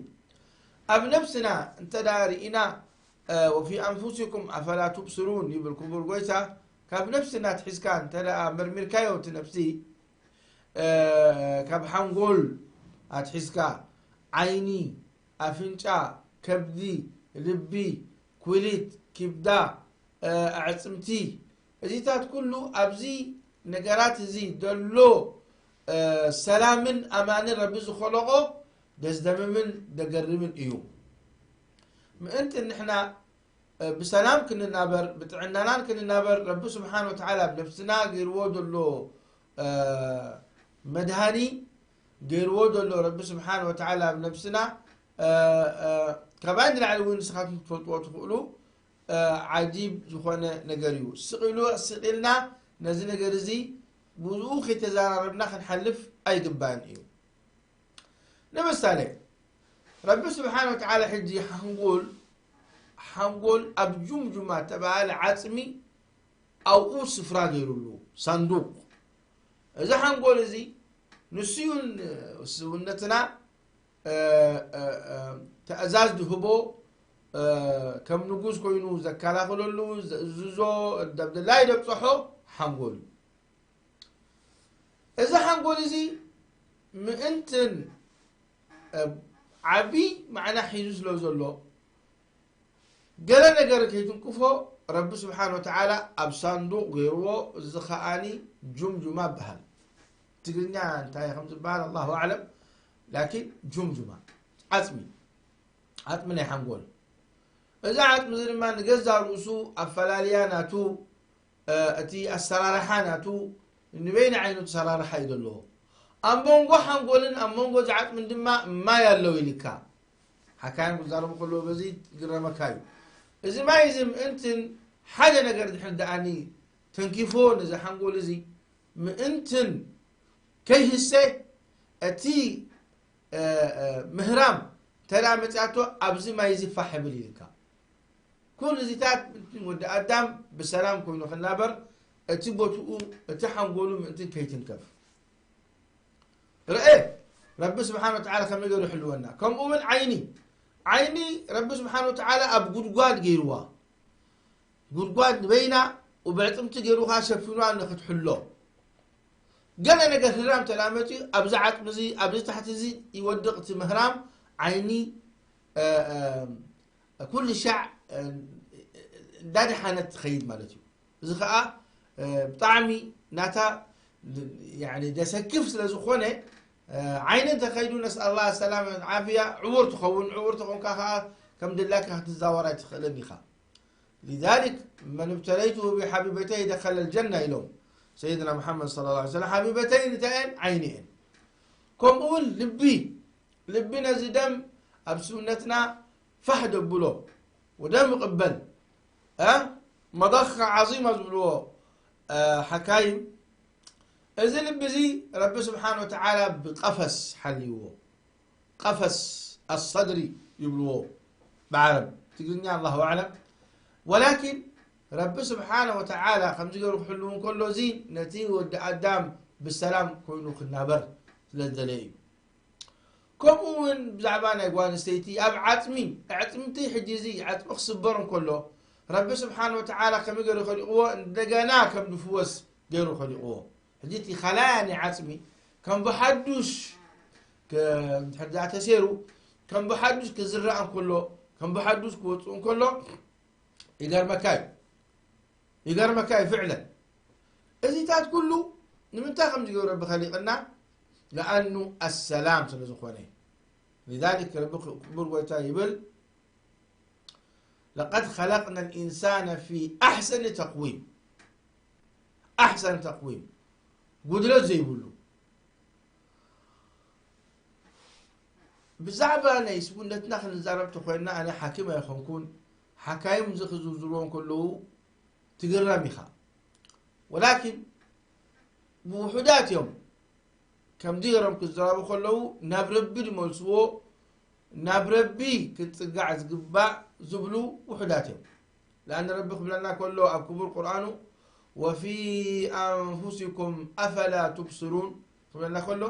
ኣብ ነብስና እንተ ደኣ ርኢና ወፊ ኣንፉሲኩም ኣፈላ ቱብስሩን ይብል ክቡር ጎይታ። ካብ ነብስና ትሒዝካ እንተ ደኣ መርሚርካዮ እቲ ነብሲ ካብ ሓንጎል ኣትሒዝካ ዓይኒ ኣፍንጫ፣ ከብዲ፣ ልቢ፣ ኩሊት፣ ኪብዳ፣ ኣዕፅምቲ፣ እዚታት ኩሉ ኣብዚ ነገራት እዚ ዘሎ ሰላምን ኣማንን ረቢ ዝኸለቆ ደስደምምን ደገርምን እዩ። ምእንቲ ንሕና ብሰላም ክንናበር ብጥዕናናን ክንናበር ረቢ ስብሓን ወተዓላ ኣብ ነብስና ገይርዎ ዘሎ መድሃኒ ገይርዎ ዘሎ ረቢ ስብሓን ወተዓላ ኣብ ነብስና ካብኣይ ንላዕሊ እውን ንስኻትኩም ክትፈልጥዎ ትኽእሉ ዓጂብ ዝኾነ ነገር እዩ። ስቕ ኢሉ ስቕ ኢልና ነዚ ነገር እዚ ብኡ ከይተዘራረብና ክንሓልፍ ኣይግባእን እዩ። ንምሳሌ ረቢ ስብሓን ወተዓላ ሕጂ ሓንጎል ሓንጎል ኣብ ጁምጁማ ተባሃለ ዓፅሚ ኣብኡ ስፍራ ገይሩሉ ሳንዱቅ። እዚ ሓንጎል እዚ ንሱ እዩን ስውነትና ትእዛዝ ዝህቦ ከም ንጉስ ኮይኑ ዘከላኽለሉ ዘእዝዞ ደብደላይ ደብፅሖ ሓንጎል እዩ። እዚ ሓንጎል እዚ ምእንትን ዓብዪ ማዕና ሒዙ ስለ ዘሎ ገለ ነገር ከይትንቅፎ ረቢ ስብሓን ወተዓላ ኣብ ሳንዱቕ ገይርዎ። እዚ ከኣኒ ጁምጁማ ይበሃል። ትግርኛ እንታይ ከም ዝበሃል ኣላሁ ኣዕለም። ላኪን ጁምጁማ ዓፅሚ ዓፅሚ ናይ ሓንጎል። እዚ ዓፅሚ እዚ ድማ ንገዛ ርእሱ ኣፈላልያ ናቱ እቲ ኣሰራርሓ ናቱ ንበይኒ ዓይነቱ ኣሰራርሓ እዩ ዘለዎ። ኣብ መንጎ ሓንጎልን ኣብ መንጎ እዚ ዓፅምን ድማ ማይ ኣለዉ ኢልካ ኣካያን ክዛረቡ ከለዉ በዚ ይግረመካ እዩ። እዚ ማይ እዚ ምእንትን ሓደ ነገር ድሕር ደኣኒ ተንኪፎ ነዚ ሓንጎል እዚ ምእንትን ከይህሰ እቲ፣ እ፣ እ፣ ምህራም ተዳ መጽያቶ ኣብዚ ማይ እዚ ፋሕ ይብል ኢልካ። ኩሉ እዚታት ወዲ ኣዳም ብሰላም ኮይኑ ክናበር እቲ ቦትኡ፣ እቲ ሓንጎሉ ምእንትን ከይትንከፍ። ርአ፣ ረቢ ስብሓን ወተዓላ ከመይ ገይሩ ይሕልወና። ከምኡ እውን ዓይኒ፣ ዓይኒ ረቢ ስብሓን ወተዓላ ኣብ ጉድጓድ ገይርዋ። ጉድጓድ በይና ወብዕጥምቲ ገይሩ ኸዓ ሸፊንዋ ንክትሕሎ። ገለ ነገር ህራም ተላመፂ ኣብዚ ዓጥሚ እዚ፣ ኣብዚ ታሕቲ እዚ ይወድቕ እቲ ምህራም ዓይኒ፣ እ፣ እ፣ ኩሉ ሻዕ፣ እ፣ እንዳደሓነት ትኸይድ ማለት እዩ። እዚ ኸዓ፣ እ፣ ብጣዕሚ ናታ፣ ያኒ፣ ደሰክፍ ስለ ዝኾነ፣ እ፣ ዓይኒ እንተኸይዱ ነስኣል ኣላህ ሰላም ዓፍያ፣ ዕውር ትኸውን። ዕውር ተኾንካ ኸዓ ከም ድላካ ክትዛወር ኣይትኽእልን ኢኻ። لذلك من ابتليته بحبيبتيه دخل الجنة ኢሎም ሰይድና መሓመድ صلى الله عليه وسلم። ሓቢበተይን እንታይ እየን? ዓይኒ እየን። ከምኡ እውን ልቢ፣ ልቢ ነዚ ደም ኣብ ሰውነትና ፋሕ ደብሎ ወደም ይቕበል፣ እ፣ መضخة عظيمة ዝብልዎ፣ እ፣ ሓካይም፣ እዚ ልቢ እዚ ረቢ ስብሓን ወተዓላ ብቀፈስ ሓልይዎ። ቀፈስ ኣሰድሪ ይብልዎ ብዓረብ፣ ትግርኛ ኣላሁ ኣዕለም። ወላኪን ረቢ ስብሓነ ወተዓላ ከምዚ ገይሩ ክሕልው እንከሎ፣ እዚ ነቲ ወዲ ኣዳም ብሰላም ኮይኑ ክናበር ስለ ዝደለየ እዩ። ከምኡ እውን ብዛዕባ ናይ ጓል ኣንስተይቲ ኣብ ዓፅሚ፣ ኣዕፅምቲ ሕጂ እዚ ዓፅሚ ክስበር እንከሎ፣ ረቢ ስብሓነ ወተዓላ ከመይ ገይሩ ከሊቕዎ፣ እንደገና ከም ዝፍወስ ገይሩ ከሊቕዎ። ሕጂ እቲ ኻላያ ናይ ዓፅሚ ከም ብሓዱሽ ከ-፣ እንድሕር ደኣ ተሰይሩ፣ ከም ብሓዱሽ ክዝራእ እንከሎ፣ ከም ብሓዱሽ ክወፅእ እንከሎ፣ ይገርመካ እዩ። ይገርመካ እዩ ፍዕለን። እዚታት ኩሉ ንምንታይ ከም ዝገብረ ብኸሊቕና፣ ለኣኑ ኣሰላም ስለ ዝኾነ። لذلك ረቢ ክቡር ጎይታ ይብል፣ لقد خلقنا الإنسان في أحسن تقويم. ኣሕሰን ተቅዊም፣ ጉድለት ዘይብሉ። ብዛዕባ ናይ ስብኡነትና ክንዛረብ ተኾይንና፣ ኣነ ሓኪም ኣይኾንኩን፣ ሓካይም እዚ ክዝርዝርዎ እንከለዉ ትግረም ኢኻ። ወላኪን ብውሑዳት እዮም ከምዚ ገይሮም ክዘራቡ ከለዉ ናብ ረቢ ዝመልስዎ፣ ናብ ረቢ ክንጽጋዕ ዝግባእ ዝብሉ ውሑዳት እዮም። ለኣን ረቢ ክብለና ከሎ ኣብ ክቡር ቁርኣኑ፣ "ወፊ ኣንፉሲኩም ኣፈላ ቱብስሩን" ክብለና ከሎ፣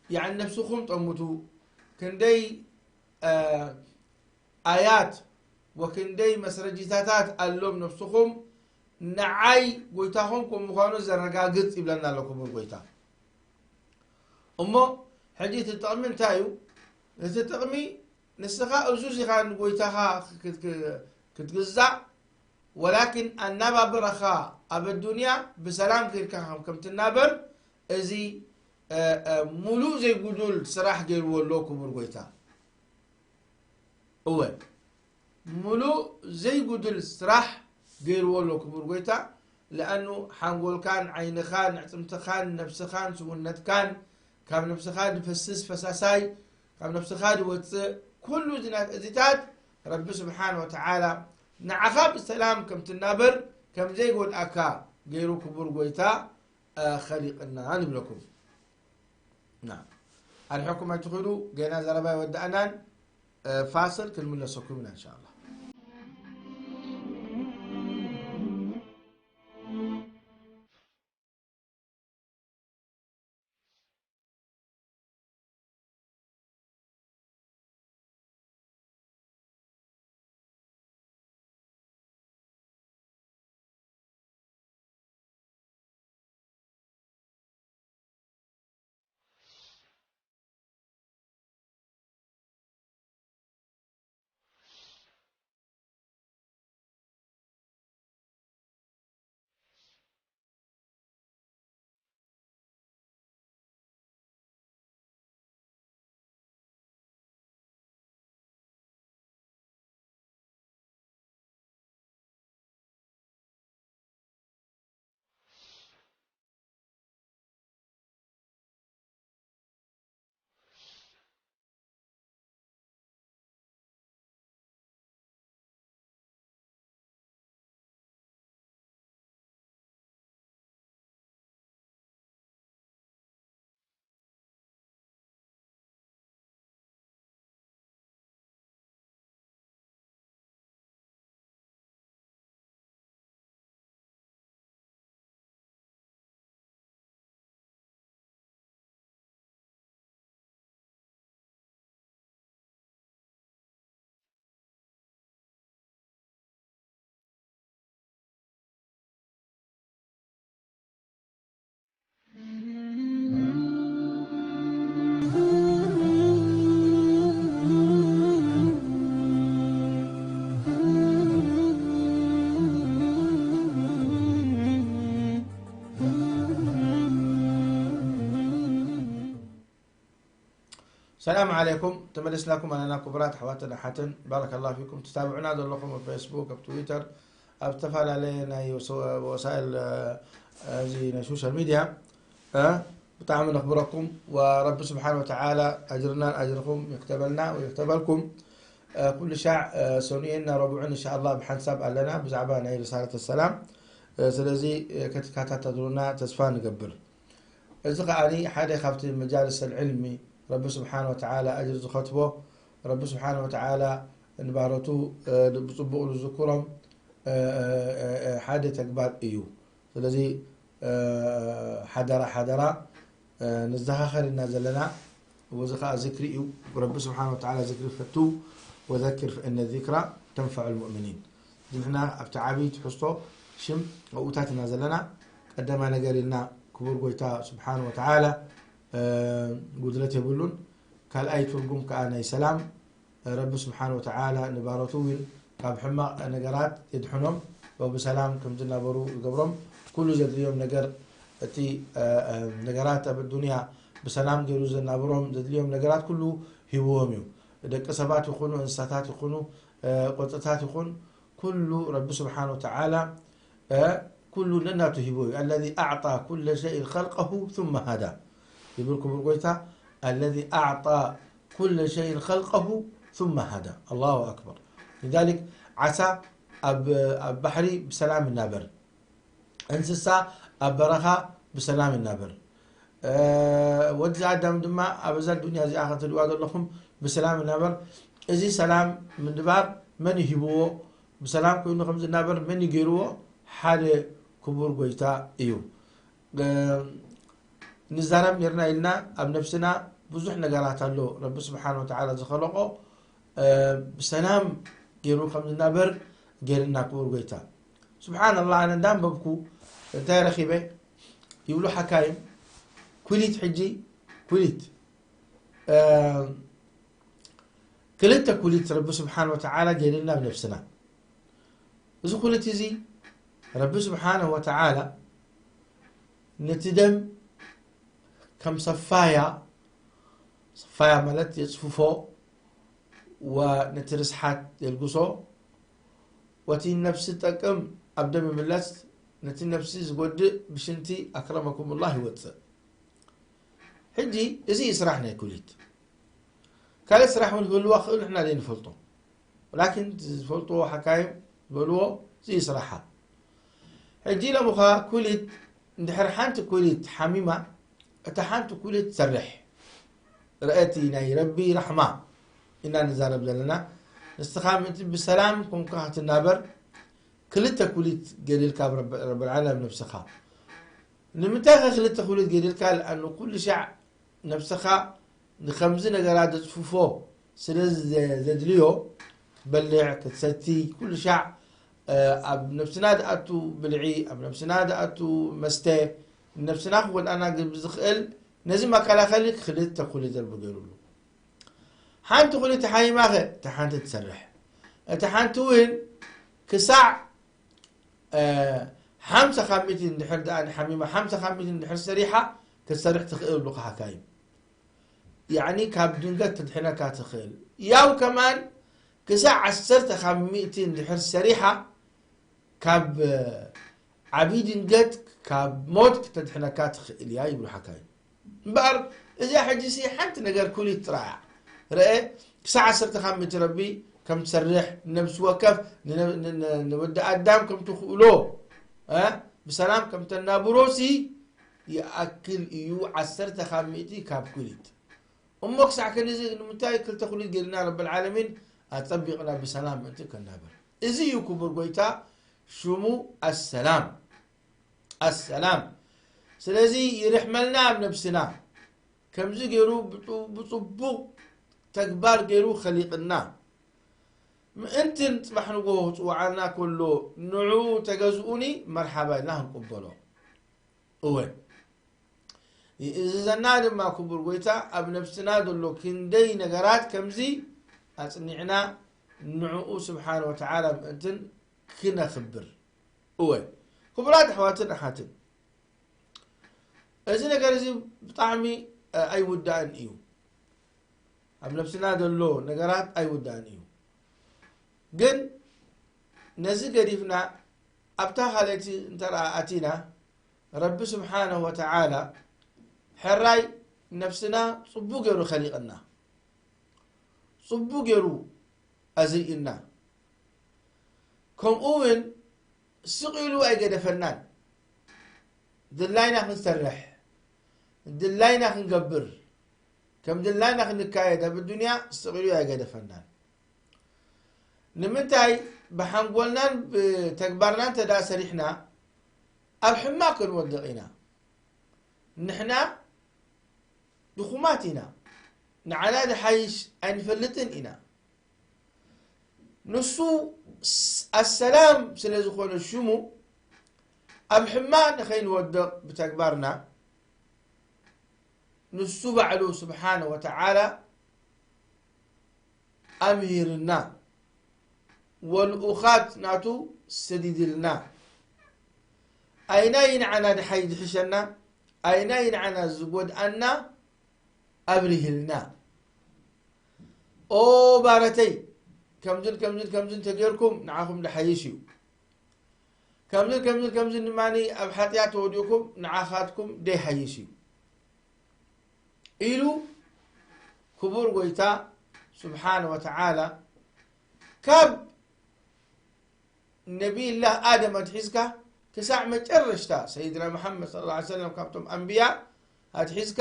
ያዕኒ ነብስኹም ጠምቱ፣ ክንደይ፣ እ፣ ኣያት ወክንደይ መስረጂታታት ኣሎም ነብስኹም ንዓይ ጎይታኹም ከም ምዃኑ ዘረጋግጽ ይብለና ኣሎ ክቡር ጎይታ። እሞ ሕጂ እቲ ጥቕሚ እንታይ እዩ? እቲ ጥቕሚ ንስኻ እዙዝ ኢኻ ንጎይታኻ ክት-፣ ክት-፣ ክትግዛእ፣ ወላኪን ኣናባብራኻ ኣብ ኣዱንያ ብሰላም ኬድካ ከም፣ ከም ትናበር፣ እዚ፣ እ፣ እ፣ ሙሉእ ዘይጉዱል ስራሕ ገይርዎ ኣሎ ክቡር ጎይታ። እወ፣ ሙሉእ ዘይጉድል ስራሕ ገይርዎ ኣሎ ክቡር ጎይታ። ለኣኑ ሓንጎልካን ዓይንኻን ኣዕፅምትኻን ነብስኻን ስውነትካን ካብ ነብስኻ ዝፈስስ ፈሳሳይ ካብ ነብስኻ ዝወፅእ ኩሉ እዚና-፣ እዚታት ረቢ ስብሓን ወተዓላ ንዓኻ ብሰላም ከም ትናበር ከም ዘይጎድኣካ ገይሩ ክቡር ጎይታ፣ እ፣ ኸሊቕና ንብለኩም። ናም። ኣርሒቕኩም ኣይትኽእሉ፣ ገና ዘረባ ኣይወዳእናን። እ፣ ፋስል ክንምለሰኩም ኢና እንሻኣላህ። ሰላም ዓለይኩም፣ ተመሊስናኩም ኣለና ክቡራት ኣሕዋትን ኣሓትን። ባረከላሁ ፊኩም። ትታብዑና ዘለኹም ኣብ ፌስቡክ፣ ኣብ ትዊተር፣ ኣብ ዝተፈላለየ ናይ ወሰ-፣ ወሳኢል፣ እ፣ እዚ ናይ ሶሻል ሚድያ፣ እ፣ ብጣዕሚ ነኽብረኩም። ወረቢ ስብሓን ወተዓላ ኣጅርናን ኣጅርኹም ይክተበልና ወይክተበልኩም። እ፣ ኩሉ ሻዕ፣ እ፣ ሰኑኤን ረቡዕን እንሻኣላህ ብሓንሳብ ኣለና ብዛዕባ ናይ ሪሳለት ሰላም። እ፣ ስለዚ፣ እ፣ ክትከታተሉና ተስፋ ንገብር። እዚ ከኣኒ ሓደ ካብቲ መጃልስ ኣልዕልሚ ረቢ ስብሓን ወተዓላ ኣጅር ዝኸትቦ፣ ረቢ ስብሓን ወተዓላ ንባሮቱ፣ እ፣ ብጽቡቕ ዝዝክሮም፣ እ፣ እ፣ እ፣ እ፣ ሓደ ተግባር እዩ። ስለዚ፣ እ፣ ሓደራ፣ ሓደራ፣ እ፣ ንዘኻኸር ኢና ዘለና። እዚ ኸኣ ዝክሪ እዩ። ረቢ ስብሓን ወተዓላ ዝክሪ ፈቱ፣ ወዘክር ፈእነ ዚክራ ተንፈዑ ልሙእሚኒን። ንሕና ኣብቲ ዓብዪ ትሕዝቶ ሽም ኣብኡታት ኢና ዘለና። ቀደማ ነገር ኢልና ክቡር ጎይታ ስብሓን ወተዓላ፣ እ፣ ጉድለት የብሉን። ካልኣይ ትርጉም ከኣ ናይ ሰላም፣ ረቢ ስብሓን ወተዓላ ንባሮቱ እውን ካብ ሕማቕ ነገራት የድሕኖም፣ ብሰላም ከም ዝናበሩ ይገብሮም። ኩሉ ዘድልዮም ነገር፣ እቲ፣ እ፣ እ፣ ነገራት ኣብ ዱንያ ብሰላም ገይሩ ዘናብሮም ዘድልዮም ነገራት ኩሉ ሂብዎም እዩ። ደቂ ሰባት ይኹኑ፣ እንስሳታት ይኹኑ፣ እ፣ ቅርጽታት ይኹን፣ ኩሉ ረቢ ስብሓን ወተዓላ፣ እ፣ ኩሉ ነናቱ ሂብዎ እዩ። الذي أعطى كل شيء خلقه ثم هدى ይብል ክቡር ጎይታ። الذي أعطى كل شيء خلقه ثم هدى. الله أكبر. لذلك ዓሳ ኣብ፣ ኣብ ባሕሪ ብሰላም ይናበር። እንስሳ ኣብ በረኻ ብሰላም ይናበር። እ፣ ወዲ ኣዳም ድማ ኣብ እዛ ዱንያ እዚኣ ክትሪእዋ ዘለኹም ብሰላም ይናበር። እዚ ሰላም ምንባር መን ይሂብዎ? ብሰላም ኮይኑ ከም ዝናበር መን ይገይርዎ? ሓደ ክቡር ጎይታ እዩ። እ፣ ንዛረብ ኔርና ኢልና ኣብ ነብስና ብዙሕ ነገራት ኣሎ። ረቢ ስብሓን ወተዓላ ዝኸለቆ፣ እ፣ ብሰላም ገይሩ ከም ዝናበር ገይርና ክቡር ጎይታ። ስብሓንላህ፣ ኣነ እንዳንበብኩ እንታይ ረኺበ? ይብሉ ሓካይም፣ ኩሊት ሕጂ፣ ኩሊት፣ እ፣ ክልተ ኩሊት ረቢ ስብሓን ወተዓላ ገይርና ኣብ ነብስና። እዚ ኩሊት እዚ ረቢ ስብሓን ወተዓላ ነቲ ደም ከም ሰፋያ፣ ሰፋያ ማለት የጽፍፎ፣ ወነቲ ርስሓት የልግሶ፣ ወቲ ነብሲ ጠቅም ኣብ ደም ይምለስ፣ ነቲ ነብሲ ዝጎድእ ብሽንቲ ኣክረመኩምላህ ይወጽእ። ሕጂ እዚ እዩ ስራሕ ናይ ኩሊት። ካልእ ስራሕ እውን ክህልዋ ክእል ንሕና ዘይንፈልጦ። ወላኪን ዝፈልጥዎ ሓካይም ዝበልዎ እዚ እዩ ስራሓ። ሕጂ ኢሎምኻ ኩሊት፣ እንድሕር ሓንቲ ኩሊት ሓሚማ፣ እታ ሓንቲ ኩሊት ትሰርሕ። ረአቲ ናይ ረቢ ራሕማ ኢና ንዛረብ ዘለና። ንስኻ ምእንቲ ብሰላም ኮንካ ክትናበር፣ ክልተ ኩሊት ገሊልካ ኣብ ረብ-፣ ረብል ዓለም ነብስኻ። ንምንታይ ከ ክልተ ኩሊት ገሊልካ? ለኣኑ ኩሉ ሻዕ ነብስኻ ንኸምዚ ነገራት ዘጽፍፎ ስለ ዘ-፣ ዘድልዮ፣ ክትበልዕ፣ ክትሰቲ፣ ኩሉ ሻዕ፣ እ፣ ኣብ ነብስና ዝኣቱ ብልዒ፣ ኣብ ነብስና ዝኣቱ መስተ፣ ነብስና ክጎድኣና ግ-፣ ብዝኽእል፣ ነዚ መከላኸሊ ክልተ ኩሊት ዘርቢ ገይሩሉ። ሓንቲ ኩሊት ሓሚማኸ፣ እታ ሓንቲ ትሰርሕ። እታ ሓንቲ እውን ክሳዕ፣ እ፣ ሓምሳ ካብ ሚእቲ እንድሕር ደኣ ሓሚማ፣ ሓምሳ ካብ ሚእቲ እንድሕር ሰሪሓ፣ ክትሰርሕ ትኽእል ይብሉኻ ሓካይም። ያዕኒ ካብ ድንገት ተድሕነካ ትኽእል። ያው ከማን ክሳዕ ዓሰርተ ካብ ሚእቲ እንድሕር ሰሪሓ፣ ካብ፣ እ፣ ዓብዪ ድንገት፣ ካብ ሞት ክተድሕነካ ትኽእል እያ ይብሉ ሓካይም። እምበኣር እዚኣ ሕጂ ሲ ሓንቲ ነገር ኩሊት ጥራያ። ረአ፣ ክሳዕ ዓሰርተ ካብ ሚእቲ ረቢ ከም ትሰርሕ፣ ንነብሲ ወከፍ፣ ንነ-፣ ን-፣ ን-፣ ንወዲ ኣዳም ከም ትኽእሎ፣ እ፣ ብሰላም ከም ተናብሮ ሲ ይኣክል እዩ፣ ዓሰርተ ካብ ሚእቲ ካብ ኩሊት። እሞ ክሳዕ ክንድዚ ንምንታይ ክልተ ኩሊት ገይርና ረብል ዓለሚን ኣጸቢቕና ብሰላም ምእንቲ ከናብር? እዚ እዩ ክቡር ጎይታ ሽሙ ኣሰላም። ኣሰላም። ስለዚ ይርሕመልና ኣብ ነብስና። ከምዚ ገይሩ ብጡ-፣ ብጽቡቕ ተግባር ገይሩ ኸሊቕና። ምእንትን ጽባሕ ንግሆ ክጽውዓና ከሎ ንዕኡ ተገዝኡኒ መርሓባ ኢልና ክንቅበሎ። እወ። ይእዝዘና ድማ ክቡር ጎይታ ኣብ ነብስና ዘሎ ክንደይ ነገራት ከምዚ ኣጽኒዕና ንዕኡ ስብሓን ወተዓላ ምእንትን ክነኽብር። እወ። ክቡራት ኣሕዋትን ኣሓትን፣ እዚ ነገር እዚ ብጣዕሚ፣ እ፣ ኣይውዳእን እዩ። ኣብ ነፍስና ዘሎ ነገራት ኣይውዳእን እዩ። ግን ነዚ ገዲፍና ኣብታ ካልኣይቲ እንተ ደኣ ኣቲና፣ ረቢ ስብሓነሁ ወተዓላ ሕራይ ነፍስና ጽቡቕ ገይሩ ኸሊቕና፣ ጽቡቕ ገይሩ ኣዝርእና። ከምኡ እውን ስቕ ኢሉ ኣይገደፈናን። ድላይና ክንሰርሕ፣ ድላይና ክንገብር፣ ከም ድላይና ክንካየድ ኣብ ኣዱንያ ስቕ ኢሉ ኣይገደፈናን። ንምንታይ? ብሓንጎልናን ብተግባርናን እንተ ደኣ ሰሪሕና ኣብ ሕማቕ ክንወድቕ ኢና። ንሕና ድኹማት ኢና። ንዓና ዝሓይሽ ኣይንፈልጥን ኢና። ንሱ ስ-፣ ኣሰላም ስለ ዝኾነ ሽሙ ኣብ ሕማቕ ንኸይንወድቕ ብተግባርና ንሱ ባዕሉ ስብሓነ ወተዓላ ኣምሂርና፣ ወልኡኻት ናቱ ሰዲድልና። ኣይናይ ንዓና ድሓይ ዝሕሸና፣ ኣይናይ ንዓና ዝጎድኣና ኣብሪህልና። ኦ ባረተይ፣ ከምዝን ከምዝን ከምዝን ተጌርኩም ንዓኹም ድሓይሽ እዩ። ከምዝን ከምዝን ከምዝን ድማ ኣብ ሓጢኣት ተወዲእኩም ንዓኻትኩም ደይሓይሽ እዩ ኢሉ ክቡር ጎይታ ስብሓነ ወተዓላ ካብ ነቢይላህ ኣደም ኣትሒዝካ ክሳዕ መጨረሽታ ሰይድና መሓመድ ሰለላሁ ዐለይሂ ወሰለም ካብቶም ኣንብያ ኣትሒዝካ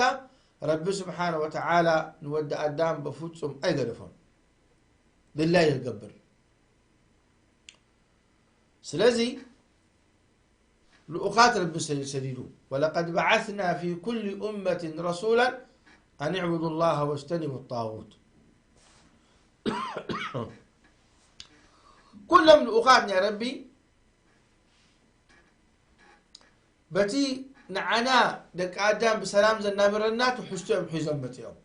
ረቢ ስብሓነ ወተዓላ ንወዲ ኣዳም በፍጹም ኣይገደፎን። ድላይ ይገብር። ስለዚ ልኡኻት ረቢ ሰ-፣ ሰዲዱ፣ "ወለቀድ በዓስና ፊ ኩሊ ኡመትን ረሱላን ኣን ዕቡዱ ላሃ ወጅተኒቡ ጣጉት።" ኩሎም ልኡኻት ናይ ረቢ በቲ ንዓና ደቂ ኣዳም ብሰላም ዘናብረና ትሕዝቶ እዮም ሒዞም መጺኦም።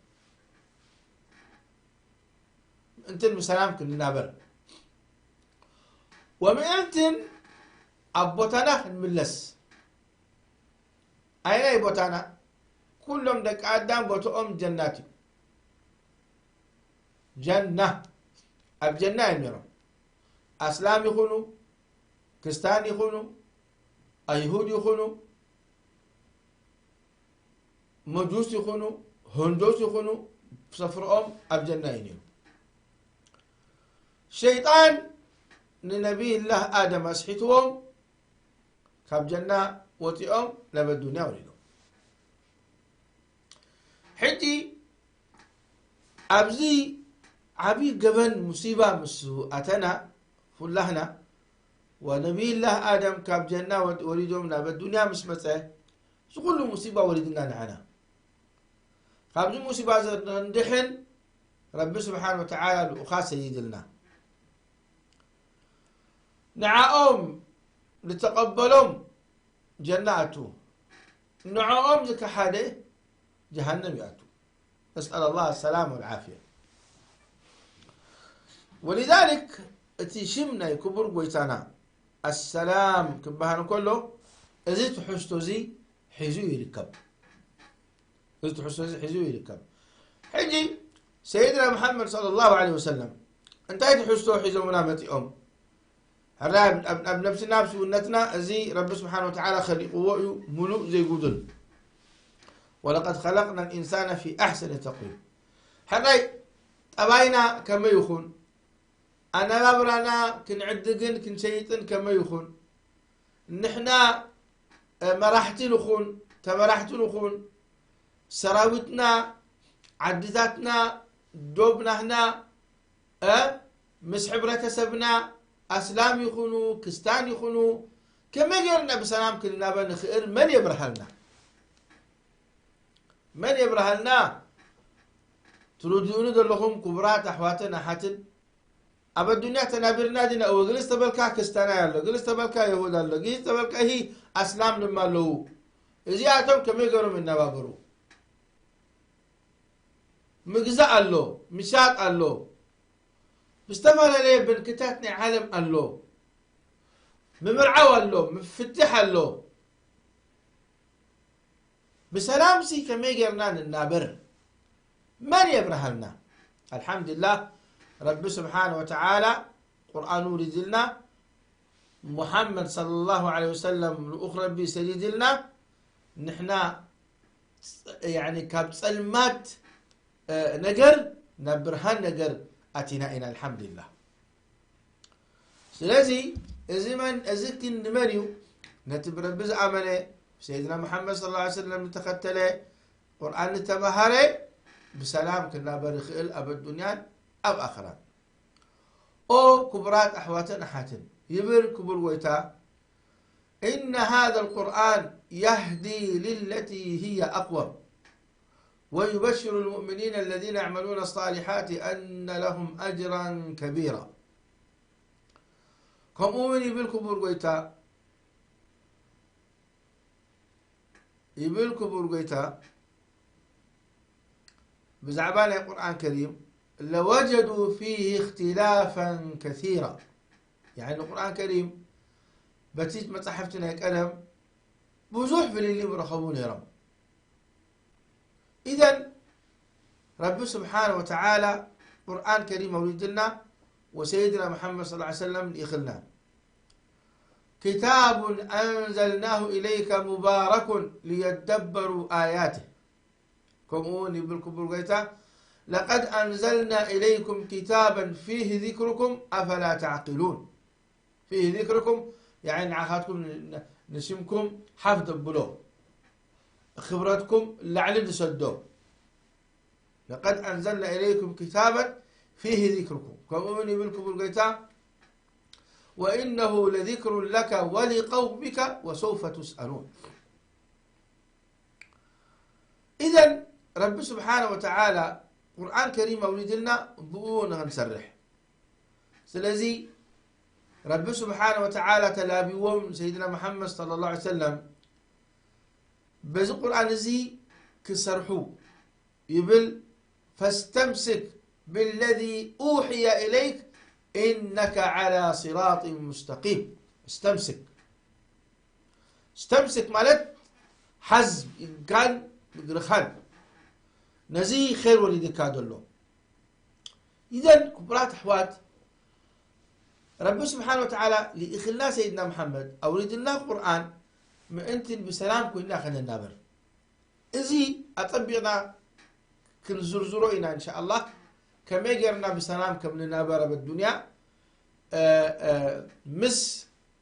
ምእንትን ብሰላም ክንናበር፣ ወምእንትን ኣብ ቦታና ክንምለስ። ኣይናይ ቦታና? ኩሎም ደቂ ኣዳም ቦታኦም ጀናት እዩ። ጀና፣ ኣብ ጀና እዮም ነይሮም። ኣስላም ይኹኑ፣ ክስታን ይኹኑ፣ ኣይሁድ ይኹኑ፣ መጁስ ይኹኑ፣ ህንዶስ ይኹኑ፣ ሰፍርኦም ኣብ ጀና እዩ ነይሩ። ሸይጣን ንነቢይላህ ኣደም ኣስሒትዎም፣ ካብ ጀና ወፂኦም ናብ ኣዱንያ ወሪዶም። ሕጂ ኣብዚ ዓብዪ ገበን ሙሲባ ምስ ኣተና፣ ኩላህና፣ ወነቢይላህ ኣደም ካብ ጀና ወድ-፣ ወሪዶም ናብ ኣዱንያ ምስ መጸ፣ እዚ ኩሉ ሙሲባ ወሪድና ንዓና። ካብዚ ሙሲባ ዘንድሕን ረቢ ስብሓን ወተዓላ ልኡኻ ሰይድልና። ንዓኦም ዝተቐበሎም ጀና ኣቱ፣ ንዕኦም ዝከሓደ ጀሃነም ይኣቱ። ነስኣል ኣላህ ኣሰላም ወልዓፍያ። ወሊዛሊክ እቲ ሽም ናይ ክቡር ጎይታና ኣሰላም ክበሃል እንከሎ፣ እዚ ትሕዝቶ እዚ ሒዙ ይርከብ። እዚ ትሕዝቶ እዚ ሒዙ ይርከብ። ሕጂ ሰይድና መሓመድ ሰለላሁ ዐለይሂ ወሰለም እንታይ ትሕዝቶ ሒዞምና መጺኦም? ሕራይ ኣብ፣ ኣብ፣ ኣብ ነብስና፣ ኣብ ስውነትና፣ እዚ ረቢ ስብሓን ወተዓላ ኸሊቕዎ እዩ፣ ምሉእ ዘይጉዱል። "ወለቀድ ኸለቅና ልኢንሳነ ፊ ኣሕሰኒ ተቅዊም።" ሕራይ ጠባይና ከመይ ይኹን? ኣነባብራና ክንዕድግን ክንሸይጥን ከመይ ይኹን? ንሕና፣ እ፣ መራሕቲ ንኹን፣ ተመራሕቲ ንኹን፣ ሰራዊትና፣ ዓድታትና፣ ዶብ ናህና፣ እ፣ ምስ ሕብረተሰብና፣ ኣስላም ይኹኑ፣ ክስታን ይኹኑ፣ ከመይ ጌርና ብሰላም ክንናበር ንኽእል መን የብርሃልና? መን የብርሃልና? ትርድኡኒ ዘለኹም ክቡራት ኣሕዋትን ኣሓትን፣ ኣብ ኣዱንያ ተናቢርና ዲና? እወ፣ ግልጽ ተበልካ ክስታናይ ኣሎ፣ ግልጽ ተበልካ የሁድ ኣሎ፣ ግልጽ ተበልካ ሂ ኣስላም ድማ ኣለዉ። እዚኣቶም ከመይ ገይሮም ይነባበሩ? ምግዛእ ኣሎ፣ ምሻጥ ኣሎ፣ ብዝተፈላለየ ብንክታት ናይ ዓለም ኣሎ፣ ምምርዓው ኣሎ፣ ምፍትሕ ኣሎ። ብሰላምሲ ከመይ ጌርና ንናበር? መን የብርሃልና? ኣልሓምዱሊላህ፣ ረቢ ስብሓነ ወተዓላ ቁርኣን ውሪድልና፣ ሙሓመድ ሰለላሁ ዐለይሂ ወሰለም ልኡኽ ረቢ ሰዲድልና፣ ንሕና ጸ-፣ ያኒ ካብ ጸልማት፣ እ፣ ነገር ናብ ብርሃን ነገር ኣቲና ኢና። ኣልሓምዱሊላህ። ስለዚ እዚ መን፣ እዚ ክንዲ መን እዩ? ነቲ ብረቢ ዝኣመነ፣ ብሰይድና ሙሓመድ ሰለላሁ ዐለይሂ ወሰለም ዝተኸተለ፣ ቁርኣን ዝተማሃረ ብሰላም ክናበር ይኽእል ኣብ ኣዱንያን ኣብ ኣኽራን። ኦ ክቡራት ኣሕዋትን ኣሓትን፣ ይብል ክቡር ጎይታ፣ إن هذا القرآن يهدي للتي هي أقوم ويبشر المؤمنين الذين يعملون الصالحات أن لهم أجرا كبيرا. ከምኡ እውን ይብል ክቡር ጎይታ፣ ይብል ክቡር ጎይታ ብዛዕባ ናይ ቁርኣን ከሪም፣ لوجدوا فيه اختلافا كثيرا። ያኒ ቁርኣን ከሪም በቲ መጻሕፍቲ ናይ ቀደም ብዙሕ ፍልልይ ምረኸቡ ነይሮም። ኢዘን ረቢ ስብሓነ ወተዓላ ቁርኣን ከሪም ኣውሪድልና ወሰይድና መሓመድ ሰለላሁ ዐለይሂ ወሰለም ልኢኽልና። كتاب أنزلناه إليك مبارك ليدبروا آياته. ከምኡ እውን ይብል ክቡር ጎይታ፣ لقد أنزلنا إليكم كتابا فيه ذكركم أفلا تعقلون. فيه ذكركم، ያኒ ንዓኻትኩም ን-፣ ንስምኩም ሓፍ ደብሎ፣ ክብረትኩም ላዕሊ ንሰዶ። لقد أنزلنا إليكم كتابا فيه ذكركم. ከምኡ እውን ይብል ክቡር ጎይታ፣ وإنه لذكر لك ولقومك وسوف تسألون. ኢዘን ረቢ ስብሓነ ወተዓላ ቁርኣን ከሪም ኣውሪድልና ብኡ ንኽንሰርሕ። ስለዚ ረቢ ስብሓነ ወተዓላ ተላቢዎም ሰይድና መሓመድ ሰለላሁ ዐለይሂ ወሰለም በዚ ቁርኣን እዚ ክሰርሑ ይብል፣ فاستمسك بالذي أوحي إليك إنك على صراط مستقيم. استمسك استمسك ማለት ሓዝ ኢድካን እግርኻን ነዚ ኸይር ወሪድካ ዘሎ። ኢዘን ክቡራት ኣሕዋት፣ ረቢ ስብሓን ወተዓላ ልኢኽልና ሰይድና መሓመድ፣ ኣውሪድልና ቁርኣን ምእንቲ ብሰላም ኮይንና ከነናበር። እዚ ኣጸቢቕና ክንዝርዝሮ ኢና እንሻኣላህ፣ ከመይ ጌርና ብሰላም ከም ንናበር ኣብ ኣዱንያ፣ እ፣ እ፣ ምስ፣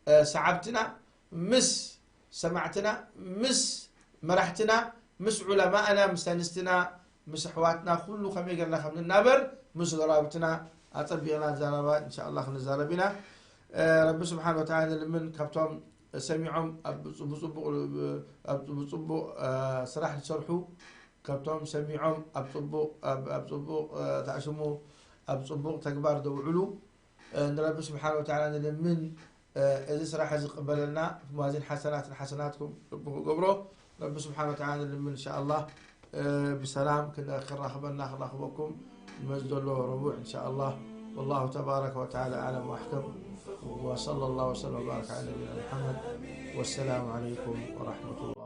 እ፣ ሰዓብትና፣ ምስ ሰማዕትና፣ ምስ መራሕትና፣ ምስ ዑለማእና፣ ምስ ኣንስትና፣ ምስ ኣሕዋትና፣ ኩሉ ከመይ ጌርና ከም ንናበር፣ ምስ ጎረባብትና ኣጸቢቕና ዘረባ እንሻኣላህ ክንዛረብ ኢና። እ፣ ረቢ ስብሓን ወተዓላ ንልምን ካብቶም ሰሚዖም ኣብ ብጹ-፣ ብጽቡቕ፣ ኣብ ብጽቡቕ፣ እ፣ ስራሕ ዝሰርሑ፣ ካብቶም ሰሚዖም ኣብ ጽቡቕ፣ ኣብ፣ ኣብ ጽቡቕ፣ እ፣ ተዕስሙ፣ ኣብ ጽቡቕ ተግባር ዘውዕሉ፣ እ፣ ንረቢ ስብሓን ወተዓላ ንልምን፣ እ፣ እዚ ስራሕ እዚ ክቕበለልና፣ ማዚን ሓሰናትን ሓሰናትኩም ልቡ ክገብሮ፣ ረቢ ስብሓን ወተዓላ ንልምን እንሻኣላህ፣ እ፣ ብሰላም ክን-፣ ክራኽበና፣ ክራኽበኩም ንመዝ ዘሎ ረቡዕ እንሻኣላህ። والله تبارك وتعالى أعلم وأحكم، وصلى الله وسلم وبارك على نبينا محمد، والسلام عليكم ورحمة الله.